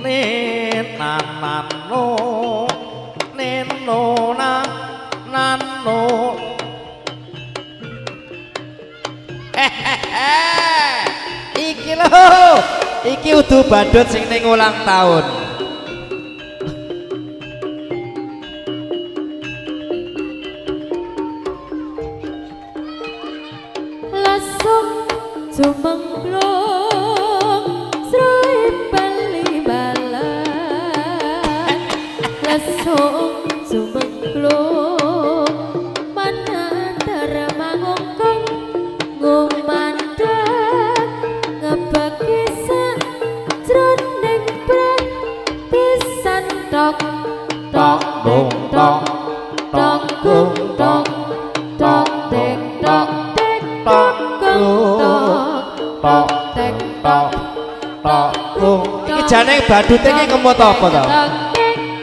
nen nan no nen no na nan no. Iki lho, iki udu badut sing ning ulang tahun. Langsung jumengklung srui bali balan. Langsung jumengklung manantar mangungkung ngumandhang ngebagi sajroning pratisan tok tok Dong tok tok tok tok tok tok tek tok tek tok tok tok tek tok tok tok. Iki jane badute iki ngemot apa to?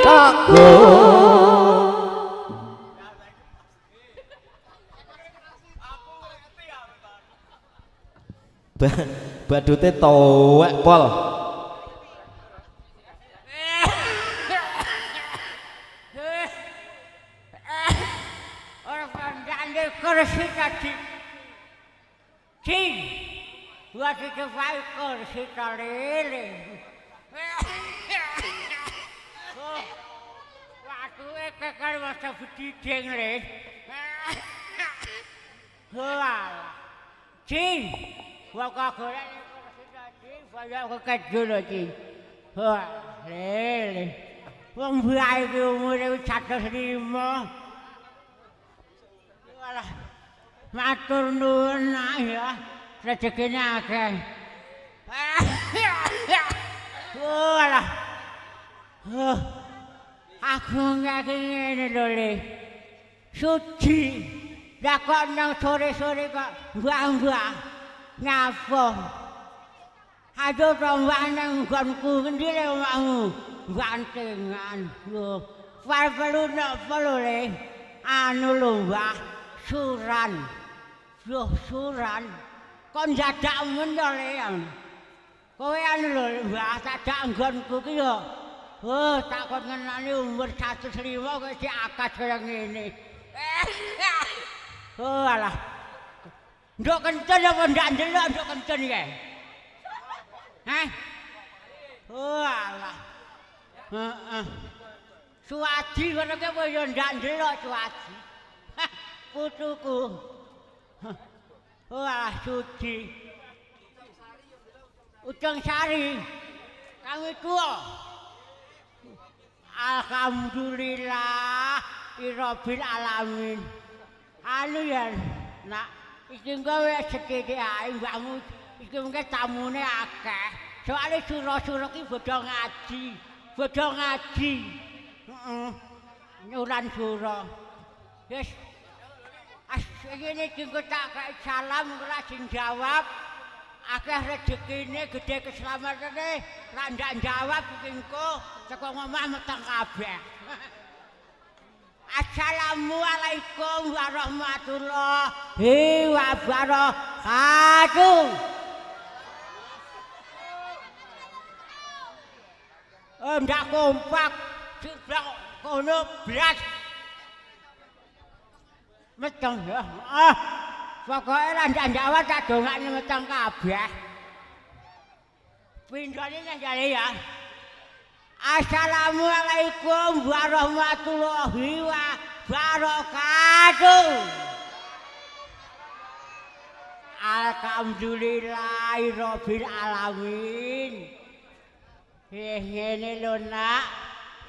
Tok tek Tok badute towek pol. Ora pandane kursi tadi. Cing. Dua tiga five kursi talele. Oh. Watuke kekar masa bediding le. Wah. Cing. Wah kok golek kursi tadi, banyak kekejo lho, Cing. Wah, lele. Wong bae iki umure 105. Walah. Matur nuwun nak ya. Rezekine akeh. Walah. Aku ngene ngene lho Le. Suci. Lah kok nang sore-sore kok mbah-mbah. Ngapa? Ayo to mbah nang nggonku ngendi le omahmu? Bantengan. Lho, perlu napa lho Le? Anu lho mbah, suran. Loh, suran. Kok ndadak men to Le? Kowe anu lho mbah, tak nggonku ki yo. Oh, tak kon ngenani umur 105 kok isih akas kaya ngene. Oh alah. Nduk kencen apa ndak ndelok nduk kencen iki? Hah? Oh alah. Heeh. Suwaji ngono ki apa ya ndak ndelok suwaji. Putuku. Oh alah suci. Ujang Sari. Kang tuwa. Alhamdulillah irabbil alamin. Anu ya nak iki engko wis sethithik ae mbakmu iki mengke tamune akeh. Soale sura-sura ki bodho ngaji, bodho ngaji. Heeh. Nyuran sura. Wis. As ngene iki engko tak kei salam ora sing jawab. Akeh rezekine gedhe keselamatane, ra ndak jawab iki engko teko omah meteng kabeh. Assalamualaikum warahmatullahi wabarakatuh. Oh, ndak kompak, sebelah kono blas. Meteng ya. Ah, pokoke ra ndak jawab tak dongakne meteng kabeh. Pindhane nang jare ya. Assalamualaikum warahmatullahi wabarakatuh. Alhamdulillahirabbil alamin. Ngene lho nak,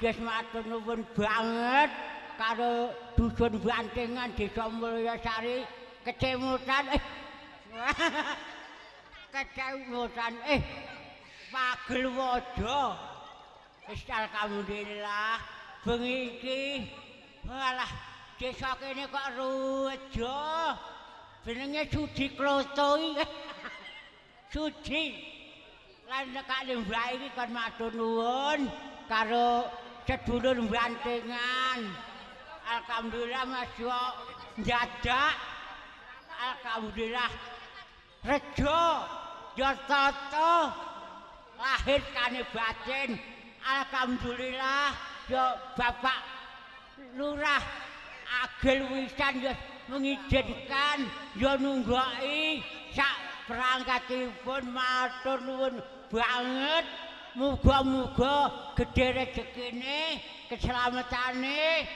wis matur nuwun banget karo dusun Bantengan Desa Mulyasari kecemutan kecemutan Pagelwojo. Wis alhamdulillah bengi iki walah desa kene kok rejo. Jenenge Sudi Kloto iki. Sudi. Lan nekane mbah iki kon matur nuwun karo sedulur Bantengan. Alhamdulillah Mas yo njadak. Alhamdulillah rejo yo tata lahir kane batin. Alhamdulillah ya Bapak Lurah Agil Wisan ya mengizinkan ya nunggoki sak perangkatipun matur nuwun banget. Muga-muga gedhe rezekine, keselamatane,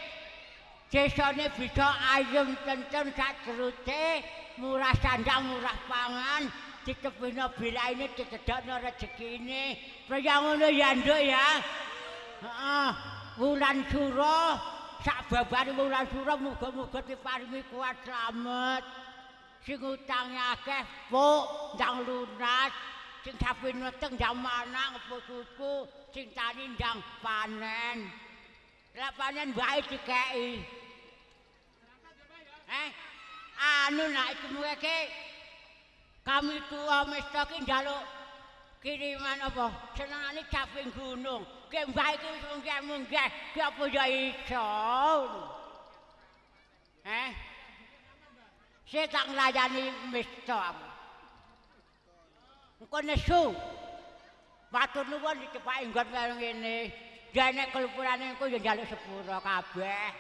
desane bisa ayem tentrem sateruse, murah sandang, murah pangan, ditepino bilaine dicedhakno rezekine. Kaya ngono ya, Nduk ya. Heeh. Wulan Sura, sak babare wulan Sura muga-muga diparingi kuat slamet. Sing utange akeh, puk ndang lunas. Sing sapi meteng ndang manang apa suku, sing tani ndang panen. Lah panen wae dikeki. Anu nak iki mreke kami tuwa mesta ki njaluk kiriman apa? Senengane caping gunung. Ki mbah iki wis munggah-munggah, ki apa ya iso. Sik tak nglayani mesta aku. Engko nesu. Matur nuwun dicepaki nggon kaya ngene. Ya nek kelupurane engko ya njaluk sepuro kabeh.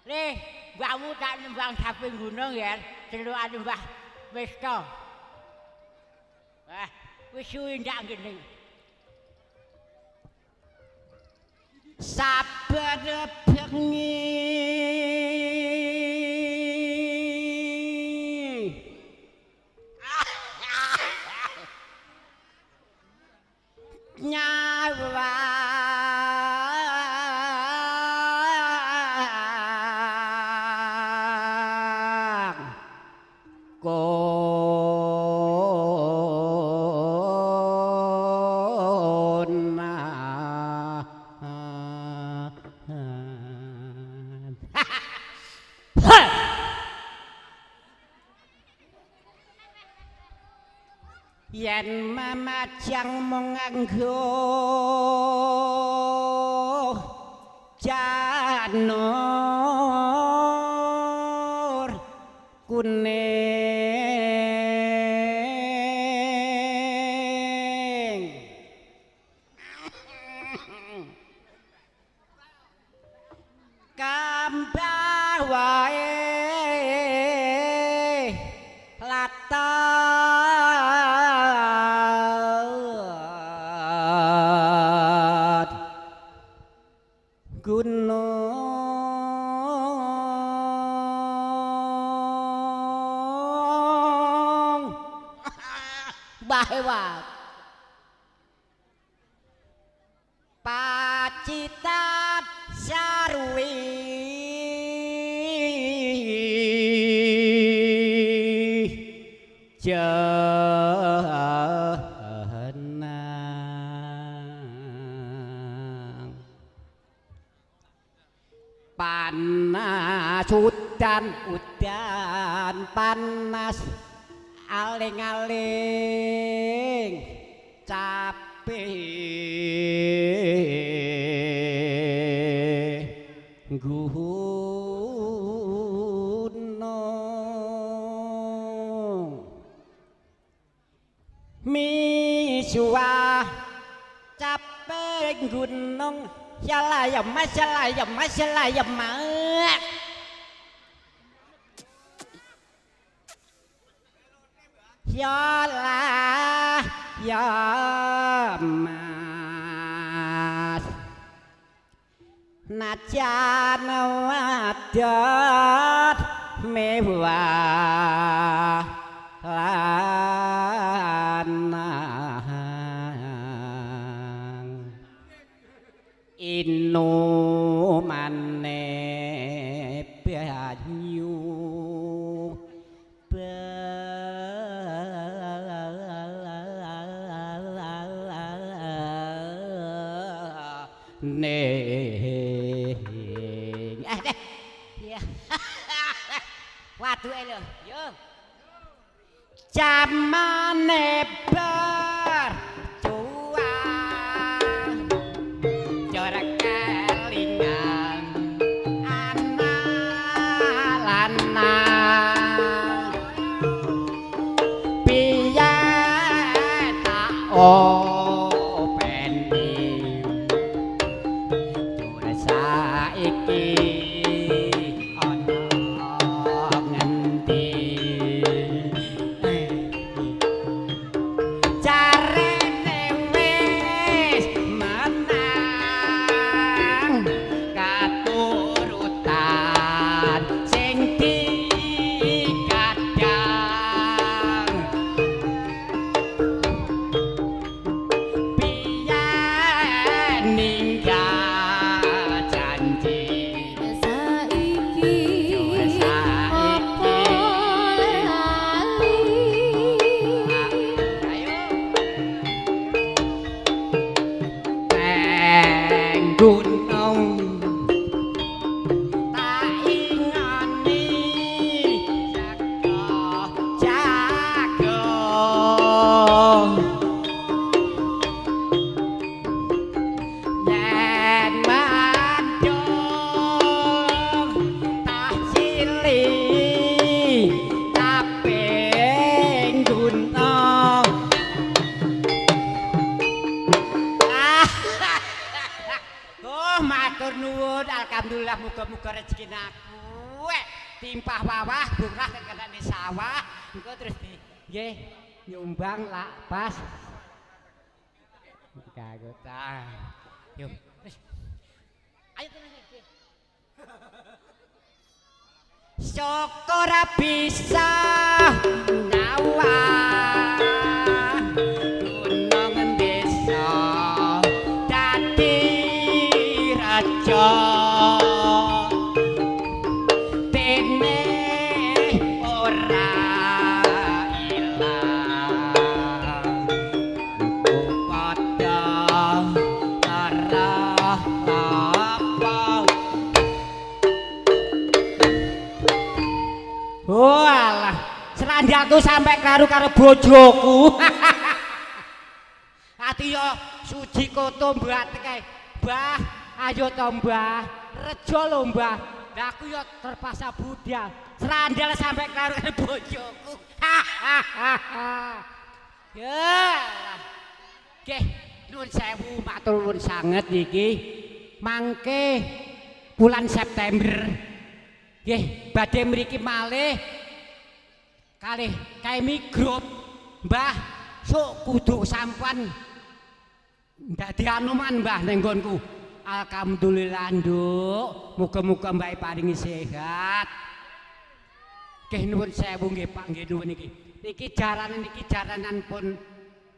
Le, mbahmu tak nembang saping gunung ya, celukane Mbah Wista. Wah, wis suwi ndak ngene. Saben bengi nyawang konang. Yen mamajang mung nganggo janur kuning, kambah wae latar gunung. Bahwa Pacitan sarwi jenang panas udan udan panas aling-aling capek gunung misuah capek gunung yalah ya mas yalah ya mas yalah ya mas yalah ya mas najan wadat mewah lanang inumane banyu ning. Ya. Waduke lho, yo. Jamane berjuang jor kelingan anak lanang piye tak openi Muga-muga rezekine aku timpah wawah burah kenane sawah. Engko terus di nggih nyumbang lak pas. Kagutan. Yo, wis. Ayo tenan. Syukur bisa nyawang gunung desa dadi raja dene ora ilang padha arah apa. Oh alah, serandalku sampai karo karo bojoku. Ati yo suji koto mbah kae. Mbah, ayo to Mbah, rejo lho Mbah. Lah aku yo terpaksa budal. Serandal sampai karo karo bojoku. Ya. Nggih, nuwun sewu matur nuwun sanget niki. Mangke bulan September. Nggih, badhe mriki malih kalih Kaimi Group. Mbah, sok kudu sampan dadi anoman Mbah ning nggonku. Alhamdulillah, Nduk. Muga-muga Mbah paringi sehat. Nggih nuwun sewu nggih Pak, nggih nuwun niki. Niki jaranan niki jaranan pun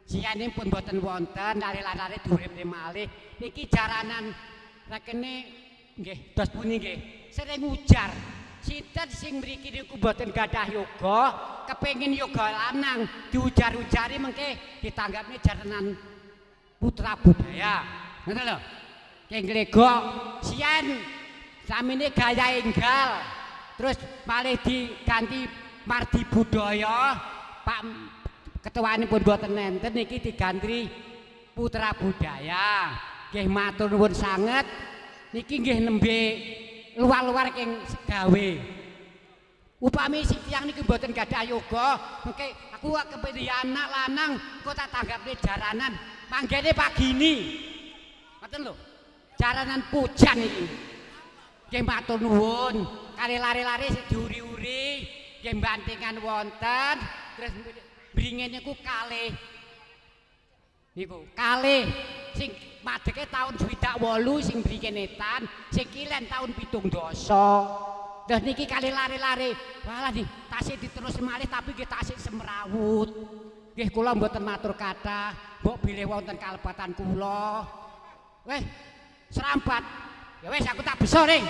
siyane pun mboten wonten, lare-lare duripne malih. Niki jaranan rekene nggih dos pundi nggih. Sering ujar. Sinten sing mriki niku mboten gadah yoga, kepengin yoga lanang diujar-ujari mengke ditanggapne jaranan putra budaya. Ngoten lho. Ki nglegok sian samine gaya enggal. Terus malih diganti mardi budaya, Pak ketuane pun mboten enten niki diganti putra budaya. Nggih matur nuwun sanget. Niki nggih nembe luar-luar king segawe. Upami sing tiyang niki mboten gadah yoga, mengke aku kepengin anak lanang kok tak tanggapne jaranan. Manggene pagini. Ngoten lho. Jaranan pujan iki. Nggih matur nuwun. Kali lare-lare sing diuri-uri, nggih bantingan wonten, terus mringin niku kalih. Niku kalih sing madeke taun 68 sing mriki etan, sing kilen taun 70. Terus niki kalih lare-lare, walah nih tasih diterus malih tapi nggih tasih semrawut. Nggih kula mboten matur kathah, mbok bilih wonten kalepatan kula. Weh, serampat. Ya wis aku tak beso ning.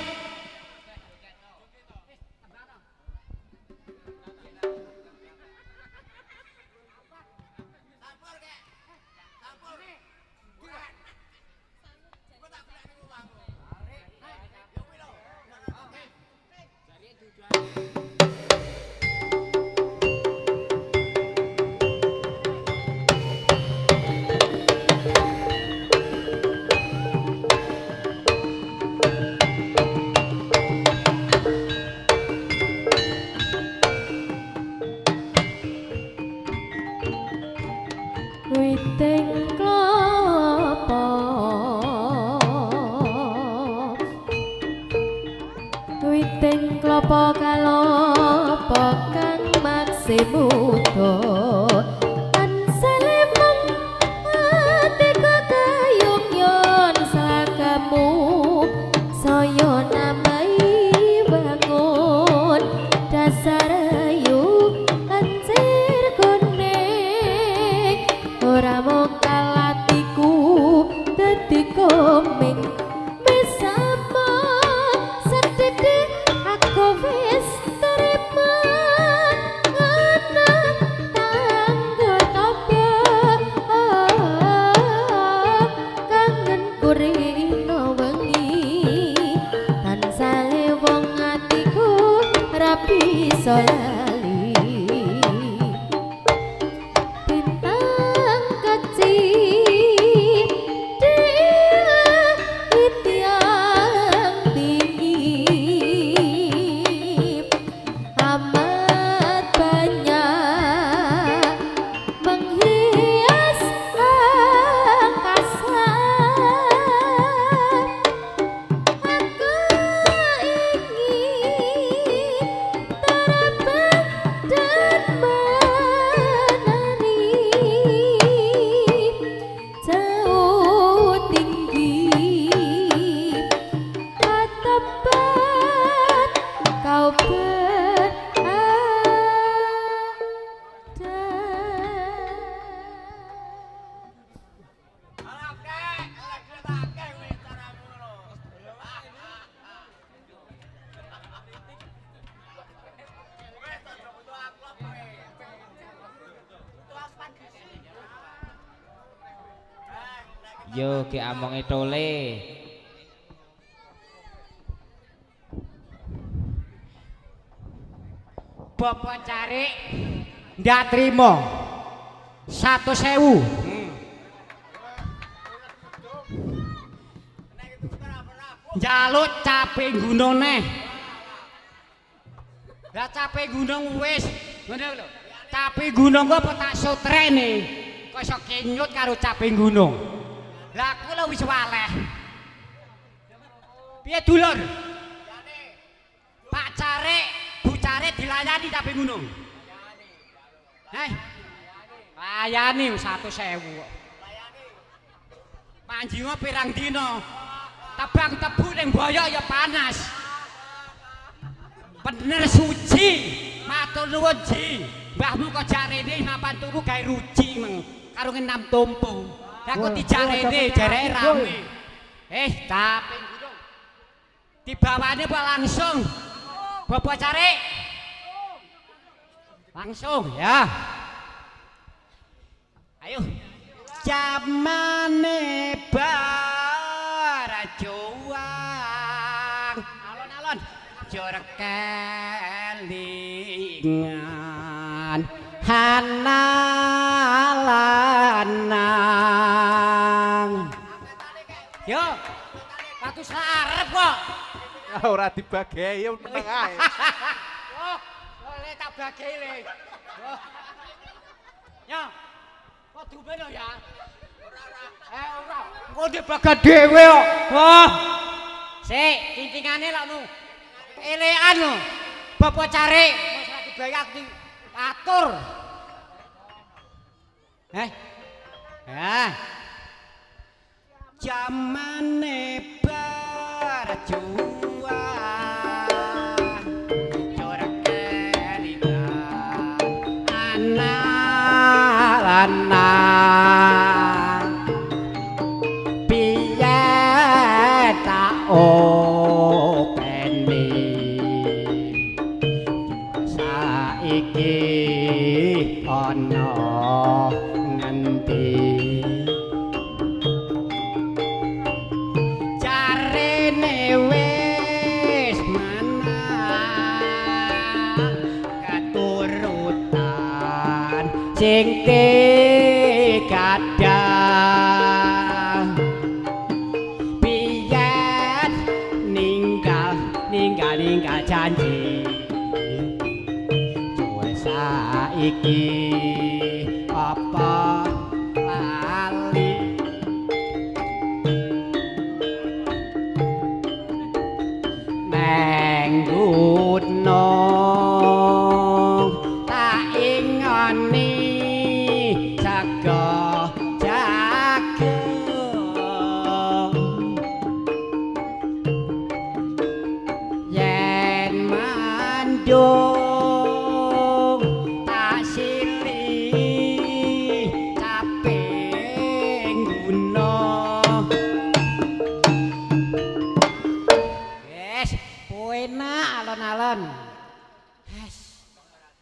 Witing klopo, witing klopo kalopo kang maksi muda anselemeng atiku kayung yon slagamu saya namai bangun dasar ayu kancir kuning ora mung kalatiku dadi koming mesama sedhedhe aku wis terima ngono tanggo topo kangen kurino wengi tansah wong atiku ra bisa lali bintang kecil Yo ge amonge tole. Bapak Carik ndak trimo 100.000. Njaluk cape gunung neh. Lah cape gunung wis ngene lho. Cape gunung kok apa tak sotrene. Kok iso kenyut karo cape gunung. Lah aku lho wis waleh. Piye dulur? Pak Carik, Bu Carik dilayani cape gunung. Heh. Layani 100.000 kok. Panjingo pirang dina? Tebang tebu ning boyok ya panas. Bener suci. Matur nuwun Ji. Mbahmu kok jarene mapan turu gawe ruci meng karo ngenam tompo. Lah kok dijarene jareke rame. Caping gunung. Dibawane apa langsung? Bapak Carik. Langsung ya. Ayo. Jamane barjuang alon-alon jor kelingan hanalanang. Yo katus arep kok ora dibagei meneng ae. Oh, oleh tak bagei le. Yo kok dumeno ya. Ora. Engko dibagat dhewe kok. Wah. Sik, kintingane lak nu. Elekan lho. Bapak Carik wis ora dibayar atur. Ya. Jamane berjuang corak kelingan anak lanang piye tak openi saiki ana ngendi jarene wis menang keturutan sing kadang biyen ninggal ninggal ninggal janji cuwe saiki apa lali neng gunung tak ingoni sego jagung yen mandung tak silih caping gunung. Wes, enak alon-alon. Wes,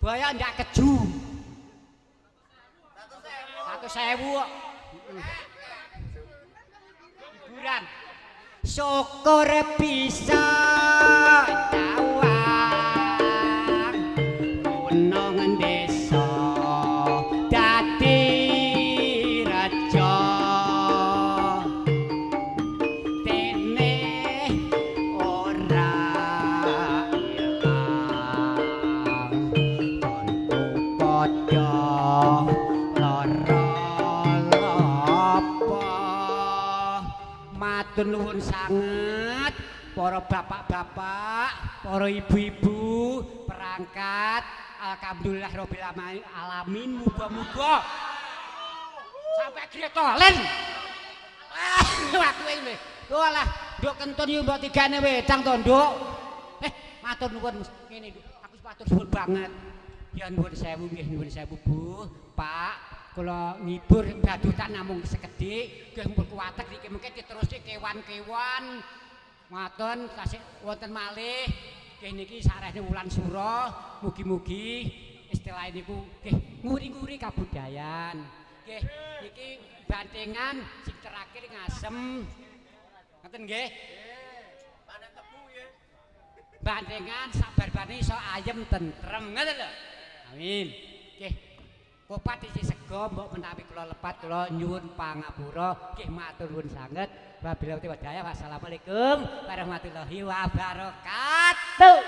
boyo ndak keju. 100.000 kok. Hiburan. Syukur bisa cawang gunung desa dadi raja dene ora ilang konku padha lara lapa. Matur nuwun sanget para bapak-bapak, para ibu-ibu, perangkat. Alhamdulillah rabbil alamin, muga-muga sampai gretolen. Waktu ini. Walah, nduk kentun yo mbok tigane wedang to, Nduk. Matur nuwun ngene, Nduk. Aku matur suwun banget. Ya nuwun sewu nggih, nuwun sewu Bu, Pak. Kula ngibur badutan namung sekedhik, nggih mumpun kuwatek niki mungkin diteruske kewan-kewan. Ngoten tasih wonten malih. Nggih niki sarehne wulan sura, mugi-mugi istilah niku nggih nguri-nguri kabudayan. Nggih, iki bantingan sing terakhir Ngasem. Ngoten nggih? Panen tebu nggih. Bantingan sabar-bane iso ayem tentrem ngoten lho. Amin. Nggih. Kopat isi sego mbok menawi kula lepat kula nyuwun pangapura. Nggih matur nuwun sanget. Wabillahi taufiq wal hidayah. Wassalamualaikum warahmatullahi wabarakatuh.